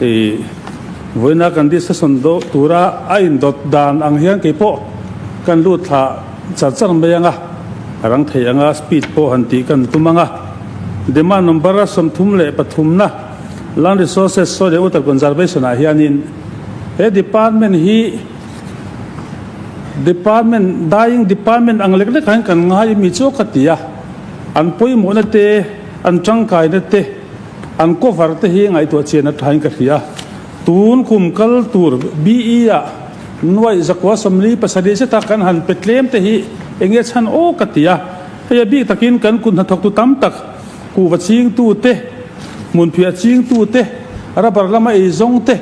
I vawiina kan discussion deuh tura a indawt dan ang hian kei pawh kan lut thla char char mai ang a, a rang thei ang a, speed pawh han tih kan tum ang a. Demand number 33 na Land Resources, Soil and Water Conservation ah hianin he department hi department dying department ang lek lek ah hian kan ngai mi chu ka ti a, an pawimawhna te, an tangkaina te, An cover te hi ngaihtuah chian a thain ka hria. Tun kum kal tur BE ah nuaih 147 zeta kan han pe tlem te hi enge chhan aw ka ti a. Hei a bik takin kan kut hnathawktu tam tak, kuhva chingtu te, hmunphiah chingtu te, rubber lama eizawng te,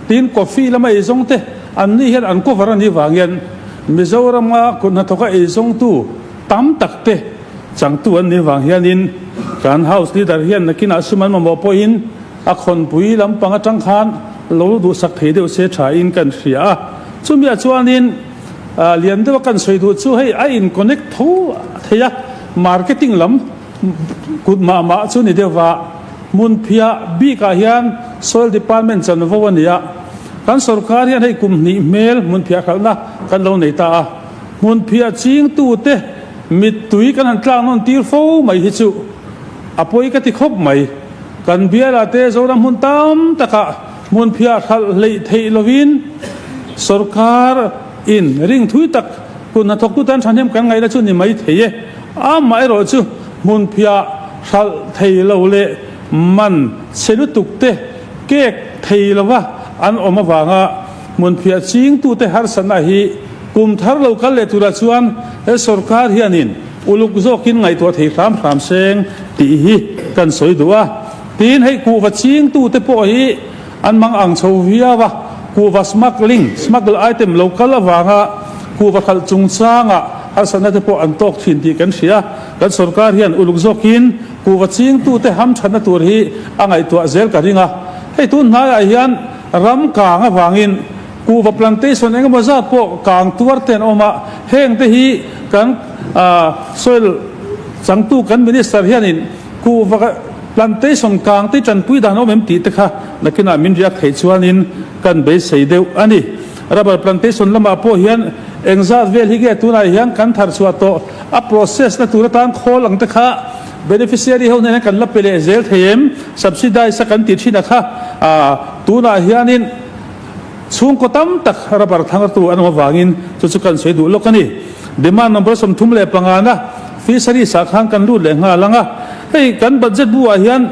tin coffee lama eizawng te an ni hian an cover a nih vang hian Mizorama kut hnathawka eizawngtu tam tak te Changtu an nih vang hianin kan House Leader hian nakinah sum an mamawh pawhin a khawnpui lampang atang khan lo duhsak thei deuh se thain kan hria a. Chumiah chuanin lian deuha kan sawi duh chu hei a in connect tho thei a, marketing lam kut mah mah chu ni deuh va, hmunphiah bikah hian Soil Department chanvo a ni a, kan sorkar hian hei kum hnih hmel hmunphiah hralhna kan lo nei ta a, hmunphiah chingtute Mittui kan han tlak nawn tir fo mai hi chu a pawi ka ti khawp mai. Kan biala te Zoram hmun tam takah hmunphiah hralh hleih theih lovin sorkar in ring thui tak kut hnathawktu tan thahnem kan ngaihna chu ni mai thei e. Amaherawh chu hmunphiah hralh thei lo leh man chhe lutuk te kek thei lova an awm avanga hmunphiah chingtute harsatna hi Kum thar lo kal leh turah chuan he sorkar hianin uluk zawkin ngaihtuah thei hram hram seng tih hi kan sawi duh a. Tin, hei kuhva chingtute pawh hi an mang ang chho viau a, kuhva smuggling, smuggle item, lo kal avanga kuhva khalh chungchanga harsatna te pawh an tawk thin tih kan hria. Kan sorkar hian uluk zawkin kuhva chingtute hamthatna tur hi a ngaihtuah zel ka ring a. Hei tun hnaiah hian ram kang avangin Kuhva plantation eng emaw zat pawh kang tuar te an awm a, heng te hi kan soil changtu kan minister hianin kuhva plantation kang te tanpui dan awm em tih te kha nakinah min riak theih chuanin kan beisei deuh a ni. Rubber plantation lamah pawh hian eng zat vel hi nge tunah hian kan thar chhuah tawh a process na tur atan khawl ang te kha beneficiary ho hnenah kan la pe leh zel thei em subsidize a kan tih thin a kha tunah hianin Chhungkaw tam tak rubber thangtu an awm avangin chu chu kan sawi duh lawk a ni. Demand number 35 na fisheries ah khan kan lut leh nghal ang a. Hei kan budget bu ah hian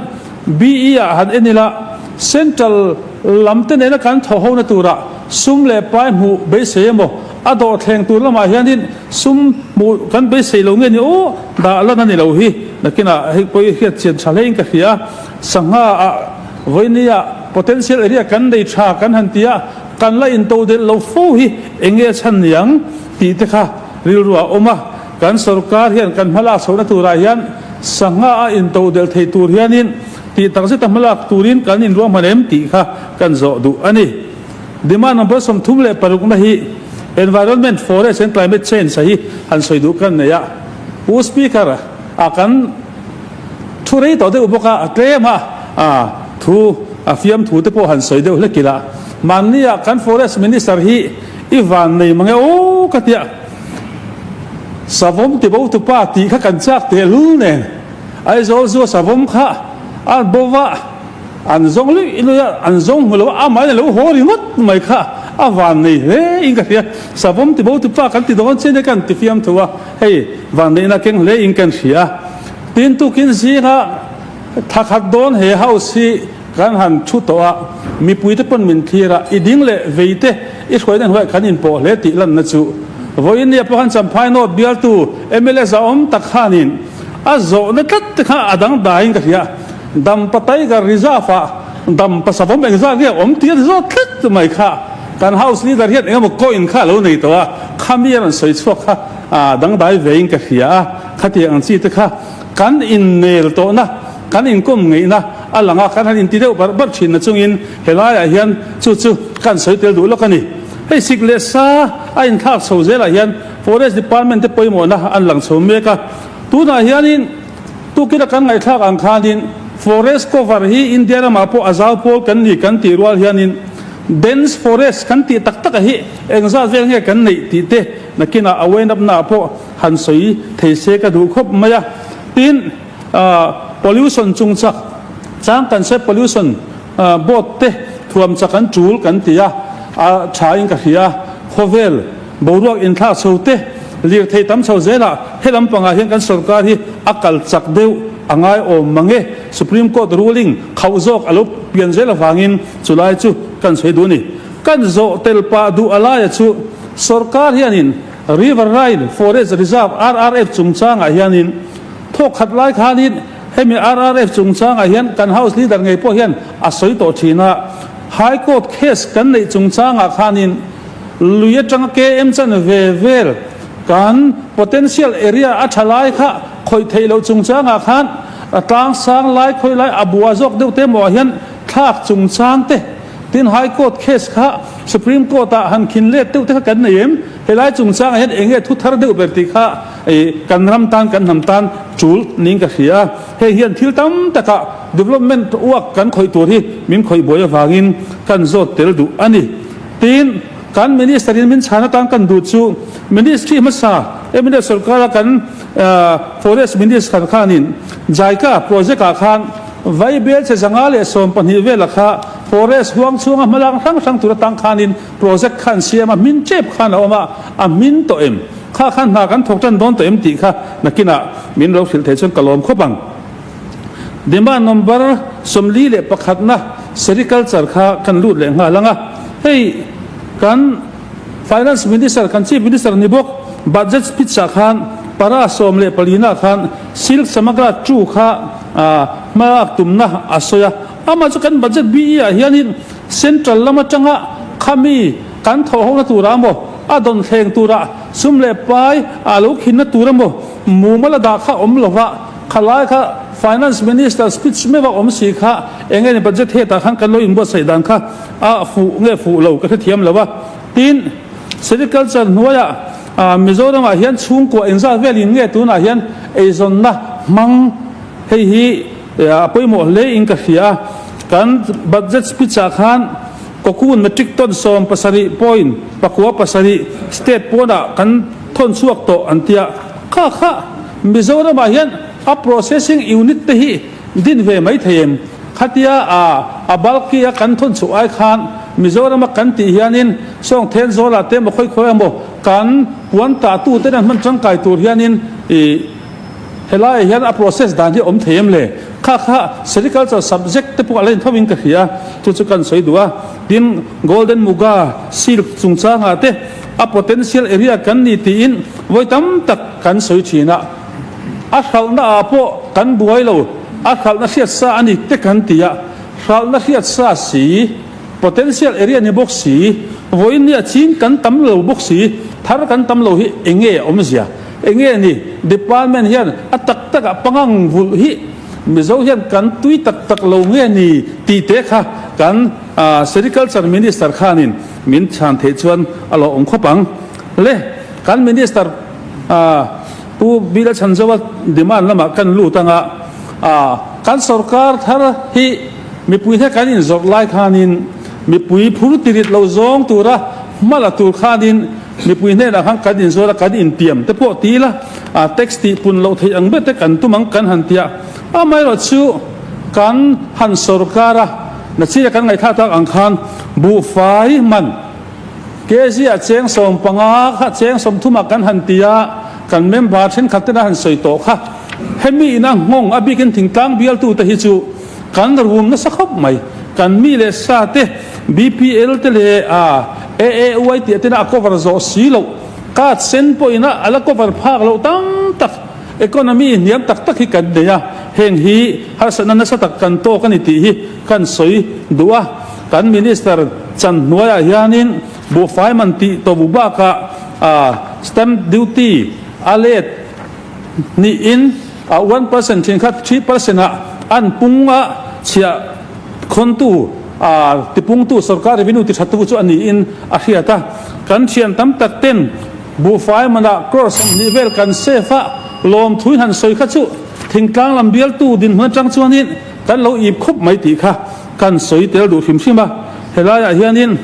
BE ah han en ila central lam te nena kan thaw ho na turah sum leh pai hmuh beisei emaw a dawh thleng tur lamah hianin sum hmuh kan beisei lo nge ni aw dah lan a ni lo hi nakinah hei pawh i hriat chian tha hlein ka hria. Sangha ah Vawinia potential area kan nei tha kan han ti a, kan la into delh lo fo hi eng nge a chhan niang tih te kha rilru ah awm a, kan sorkar hian kan hmalak chhohna turah hian sangha a into delh thei tur hianin tih tak zeta hmalak turin kan inruahman em tih kha kan zawh duh a ni. Demand number 36 na hi Environment, Forest and Climate Change a hi han sawi duh kan nei a, Pu Speaker a kan Thu rei tawh deuh bawk a, a tlem a, a thu a fiam thu te pawh han sawi deuh hlek ila. Mahni ah kan Forest Minister hi i van nei mange aw ka tia. Savawm ti bo tu pa tih kha kan chak tehlul nen Aizawl zua savawm kha a bo va, an zawng luih luih a, an zawng hmu lo a, amahin a lo haw ringawt mai kha a van nei hle in ka hria. Savawm ti bo tu pa kan ti dawn chian e kan ti fiam thu a, hei vanneihna keng hle in kan hria. Tin tukin zinga thla khat dawn he house hi kan han thu tawh a, mipuite pawn min thlir a, i ding leh vei te i hruaina hnuaiah kan inpawh hle tih lanna chu vawiin nia pawh khan Champhai North bialtu mla zahawm tak khanin a zawhna tlat te kha a dangdaiin ka hria. Dampa Tiger Reserve ah dampa savawm engzat nge awm tih a ni zawt tlat mai kha kan house leader hian engemaw coin kha a lo nei tawh a, khami a rawn sawi chhuak kha dangdai vein ka hria a. Khatiang ang chi te kha kan innel tawhna, kan inkawm ngeihna a lang a, kan han inti deuh barh barh thin na chungin helaiah hian chu chu kan sawi tel duh lawk a ni. Hei sik leh sa a inthlak chho zelah hian Forest Department te pawimawhna an lang chho mek a, tunah hianin tukina kan ngaihthlak ang khanin. Forest cover hi India ramah pawh a zau pawl kan ni kan tih rual hianin dense forest kan tih tak taka hi engzat vel nge kan neih tih te nakinah a wen up naah pawh han sawi thei se ka duh khawp mai a. Tin, pollution chungchak chang kan sawi pollution board te thuam chak an tul kan ti a, a tha in ka hria a, khawvel boruak inthlak chho te lirthei tam chho zelah he lampangah hian kan sorkar hi a kal chak deuh a ngai awm mang e, Supreme Court ruling khauh zawk a lo pian zel avangin chulai chu kan sawi duh a ni. Kan zawh tel pah duh a laia chu sorkar hianin Riverine Forest Reserve, RRF, chungchangah hianin thawk khat lai khanin hemi RRF chungchangah hian kan House Leader ngei pawh hian a sawi tawh thin a, High Court case kan neih chungchangah khanin lui atanga KM chan ve vel kan potential area a tha lai kha khawih theih loh chungchangah khan a tlang sang lai khawi lai a bua zawk deuh te emaw ah hian thlak chungchang te Tin, High Court case kha Supreme Court ah han khin let deuh te kha kan nei em? Helai chungchangah hian eng nge thu thar deuh ber tih kha kan ram tan, kan hnam tan tul niin ka hria a. Hei hian thil tam takah development uak kan khawih tur hi min khawih buai avangin kan zawt tel duh a ni. Tin, kan Minister in min chhan atan kan duh chu Ministry hmasa mnf sorkara kan Forest Minister khanin Jaika project ah khan Vaibel che 112 vela kha forest huang chhunga hmalak hrang hrang tur atang khanin project kha an siam a, hmin tep khan a awm a, a hmin tawh em? Kha khan hna kan thawk tan dawn tawh em tih kha nakinah min lo hrilh thei chuan ka lawm khawp ang. Demand number 41 na sericulture kha kan lut leh nghal ang a, hei kan Finance Minister kan Chief Minister ni bawk budget speech ah khan para 14 na khan Silk Samagra 2 kha hmalak tumna a sawi a, amah chu kan budget BE ah hianin Central lam atanga khami kan thawhhona turah emaw a dawn thleng turah sum leh pai a lo khinna tur emaw mumal a dah kha awm lova khalai kha Finance Minister speech meuh a awm si kha eng nge ni budget hetah khan kan lo inbuatsaih dan kha a fuh nge fuh lo ka hrethiam lo a, tin Sericulture hnuaiah Mizoramah hian chhungkua engzat velin nge tunah hian eizawnna hmang hei hi a pawimawh hle in ka hria a, kan budget speech ah khan cocoon metric ton 7.97 state pawnah kan thawn chhuak tawh an tia, kha kha Mizoramah hian a processing unit te hi din ve mai thei em? Khatia a a bulky a kan thawn chhuah ai khan Mizoram a kan tih hianin sawng then zawlah te emaw khawi khawi emaw kan puan tah tu ten an hman tangkai tur hianin ih helaiah hian a process dan hi a awm thei em le? Kha kha sericulture subject te pawh a la intho in ka hria chu chu kan sawi duh a. Tin Golden Muga silk chungchangah te a potential area kan ni tiin vawi tam tak kan sawi thin a. A hralhna ah pawh kan buai lo, a hralhna hriat sa a ni te kan ti a, hralhna hriat sa si, potential area ni bawk si, vawiin nia chin kan tam lo bawk si, thar kan tam lo hi eng nge a awmzia? Eng nge ni department hian a tak tak ah pangang vulh hi Mizo hian kan tui tak tak lo nge ni tih te kha kan Sericulture Minister khanin min chhan theih chuan a lo awm khawp ang le. Kan Minister Pu Bila Chhanzova demand lamah kan lut anga kan sorkar thar hi mipui he kan inzawrh lai khanin mipui phur tirit lo zawng tura hma la tur khanin mipui hnenah khan kan inzawrh a kan intiam te pawh ti ila tax tih pun loh theih ang ber te kan tum ang kan han tia amaherawh chu kan han sorkar a nachina kan ngaihthlak tak ang khan buhfai man Kg ah cheng 15 kha cheng 30 ah kan han ti a, kan member thenkhat ten a han sawi tawh kha. Hemi ina nghawng a bikin thingtlang bialtu te hi chu kan rum nasa khawp mai. Kan mi leh sa te BPL te leh AAY tih tena a cover zawh si loh, card sen pawh ina a la cover phak loh tam tak economy hniam tak tak hi kan nei a, heng hi harsatna nasa tak kan tawk a ni tih hi kan sawi duh a. Kan Minister chan hnuaiah hianin buhfai man tih tawh bakah stamp duty a let hnihin 1% thenkhat 3% ah an pung a chhiah khawntu tipungtu sorkar revenue ti thatu chu a niin a hriat a. Kan thian tam tak ten buhfai manah crore 20 vel kan save a lawmthuin han sawi kha chu thingtlang lam bialtu dinhmun atang chuanin. kan lo ip khawp mai tih kha kan sawi tel duh hrim hrim a. Helaiah hianin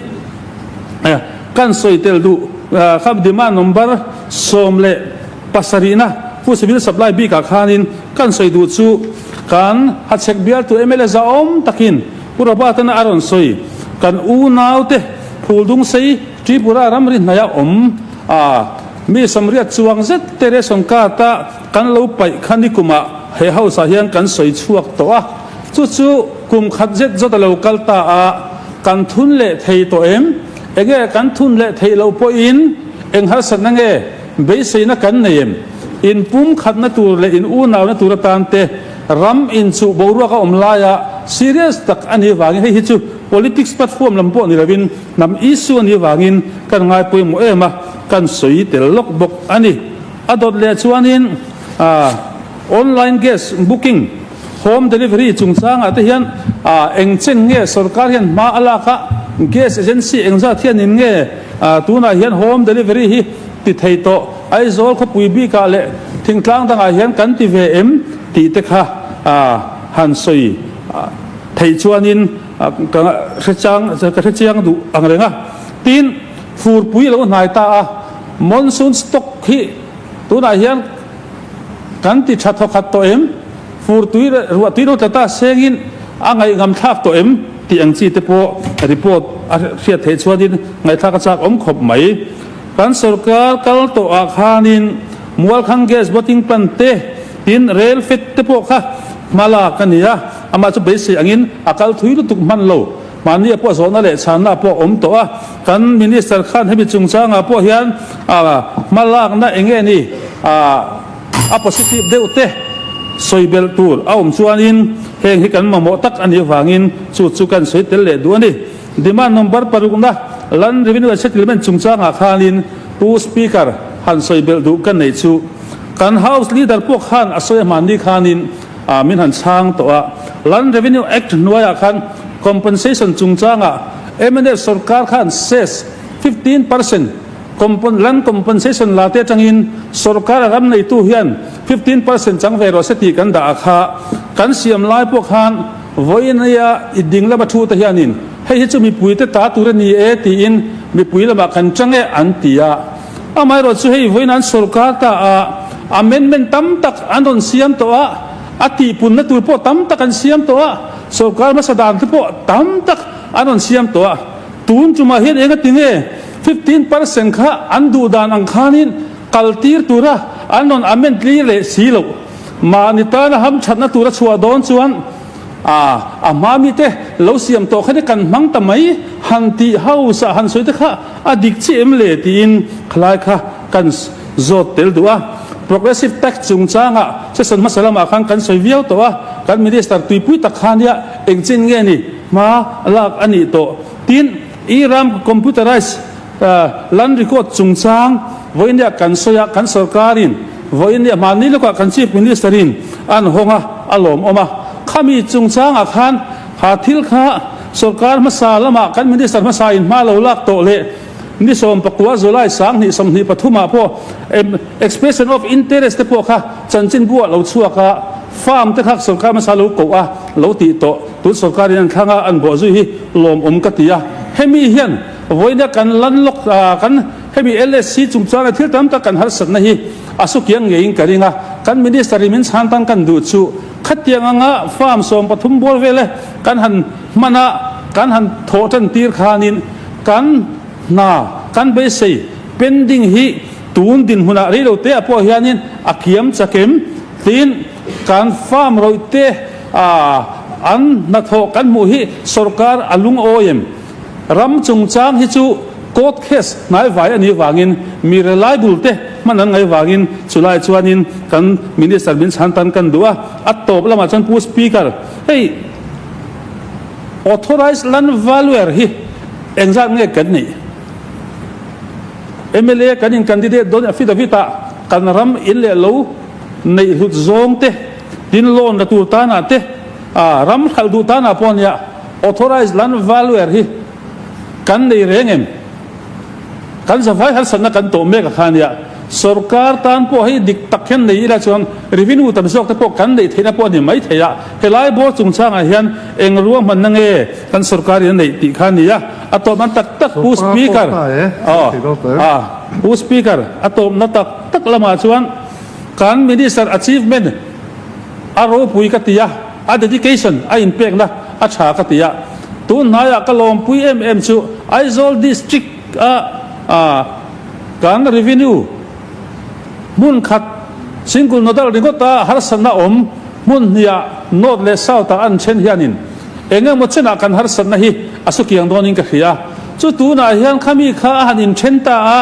kan sawi tel duh kha demand number 17na Food Civil Supply bikah khanin kan sawi duh chu kan hachhek bialtu mla zahawm takin Pu Robert-ana a rawn sawi kan unaute Phuldung sei Tripura ramri hnaia awm a mi 80 chuang zet te ration card-a kan lo paih kha nikumah he house-ah hian kan sawi chhuak tawh a, chu chu kum khat zet zawt a lo kal ta a, kan thun leh thei tawh em? Enge kan thun leh theih loh pawhin eng harsatna nge beiseina kan nei em? In pum khatna tur leh in unauna tur atan te ram inchuh boruak a awm laia serious tak a nih vangin hei hi chu politics platform lam pawh ni lovin hnam issue a nih vangin kan ngai pawimawh em a, kan sawi tel lawk bawk a ni. A dawt leh chuanin online gas booking, home delivery chungchangah te hian eng chen nge sorkar hian hma a lak a, gas agency engzat hianin nge tunah hian home delivery hi ti thei tawh, Aizawl khawpui bikah leh thingtlang dangah hian kan ti ve em tih te kha han sawi theih chuanin ka hrechiang duh ang reng a. Tin, furpui a lo hnai ta a. Monsoon stock hi tunah hian kan ti tha thawkhat tawh em? Fur tui leh ruah tui lo tla ta sengin a ngaihngam thlak tawh em? tih ang chi te pawh report a hriat theih chuanin ngaihthlak a chak awm khawp mai. Kan sorkar kal tawh ah khanin Mualkhang gas bottling plant te tin rail fed te pawh kha hma lak a ni a, amah chu beisei angin a kal thui lutuk hman lo. Mahni a pawh zawhna leh chhanna pawh a awm tawh a, kan Minister khan hemi chungchangah pawh hian hma lakna eng nge ni a positive deuh te sawi belh tur a awm chuanin heng hi kan mamawh tak a nih avangin chu chu kan sawi tel leh duh a ni. Demand number parukna Land Revenue and Settlement chungchangah khanin Pu Speaker han sawi belh duh ka neih chu kan House Leader pawh khan a sawi a hmanni khanin min han chhang tawh a, Land Revenue Act hnuaiah khan Compensation chungchangah mnf sorkar khan cess 15% land compensation la te atangin sorkar a ram neitu hian 15% chang ve rawh se tih kan dah a kha kan siam lai pawh khan vawiin-a i ding lama thu te hianin hei hi chu mipui te ta tur a ni e tiin mipui lamah kan chang e an ti a. Amaherawhchu chu hei vawiin an sorkar ta a amendment tam tak an rawn siam tawh a, a tihpunna tur pawh tam tak an siam tawh a. Sorkar hmasa dan te pawh tam tak an rawn siam tawh a, tun tumah hian eng a ti nge 15% kha an duh dan ang khanin kal tir tura an rawn amend tlir leh si loh. Mahni tana hamthatna tura chhuah dawn chuan a a hma mite lo siam tawh kha te kan hmang ta mai han tih house ah han sawi te kha a dik chiah em le tiin khalai kha kan zawt tel duh a. Progressive tax chungchangah session hmasa lamah khan kan sawi viau tawh a, kan Minister tuipui tak khan hiah engchin nge ni hma lak a nih tawh. Tin, e-ram computerized land record chungchang vawiin kan sawi a, kan sorkarin vawiin hmanni lawkah kan Chief Minister-in an hawng a, a lawmawm a. Khami chungchangah khan ha thil kha sorkar hmasa lamah kan Minister hmasain hma lo lak tawh leh, Ni 19 July 2023 ah pawh Expression of Interest te pawh kha chanchinbu ah lo chhuak a, farm te kha sorkar hmasa lo koh a, lo tih tawh. Tun sorkar in an thlang a, an bawhzui hi lawmawm ka ti a. Hemi hian vawiina kan landlock kan hemi LSC chungchanga thil tam tak kan harsatna hi a sukiang ngeiin ka ring a. Kan Minister in min chhan tan kan duh chu khatiang anga farm 13 bawr vel e kan han hman a, kan han thawh tan tir khanin, Kan hna kan beisei pending hi tun dinhmunah rei lo te ah pawh hianin a kiam chakem tiin kan farm rawih te an hnathawh kan hmuh hi sorkar a lungawi em? Ram chungchang hi chu court case hnaivai a nih vangin mi reliable te hman an ngaih vangin chulai chuanin kan minister min chhan tan kan duh a, a tawp lamah chuan Pu Speaker hei Authorized Land Valuer hi engzat nge kan nih? Mla kan in candidate dawn affidavit ah kan ram in leh lo neih hlut zawng te, tin loan la tur tan ah te, ram hralh duh tan ah pawh nia Authorized Land Valuer hi kan nei reng em? Kan zavai harsatna kan tawh mek a kha nia. Sorkar tan pawh hei dik tak hian nei ila chuan revenue tam zawk te pawh kan neih theihna pawh a ni mai thei a. Helai bawr chungchangah hian eng ruahmanna nge kan sorkarin a neih tih kha a ni a. A tawpna tak tak Pu Speaker, aw, a, Pu Speaker, a tawpna tak tak lamah chuan kan Minister achievement a ropui ka ti a, a dedication a inpekna a tha ka ti a. Tun hnaiah ka lawmpui em em chu Aizawl District a, a, Kan revenue hmun khat single nodal ringawta harsatna awm hmun hniah north leh south ah an then hianin eng emaw chenah kan harsatna hi a su kiang dawnin ka hria. Chu tunah hian khami kha a han inthen ta a,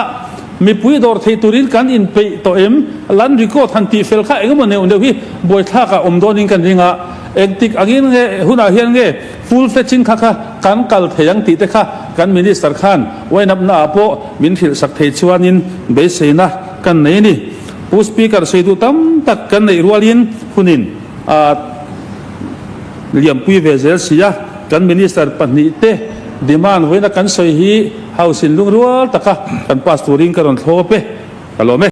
mipui dawr thei turin kan inpeih tawh em? Land record han tihfel kha eng emaw neuh neuh hi buaithlakah awm dawnin kan ring a, engtik angin nge hunah hian nge full fledging kha kha kan kal thei ang tih te kha kan minister khan Wine up na ah pawh min hrilh sak thei chuanin beiseina kan nei a ni. Pu Speaker sawi duh tam tak kan neih rualin hunin a liampui ve zel si a, kan Minister pahnihte demand vawiina kan sawi hi House in lungrual taka kan pass turin ka rawn thlawp e. Ka lawm e.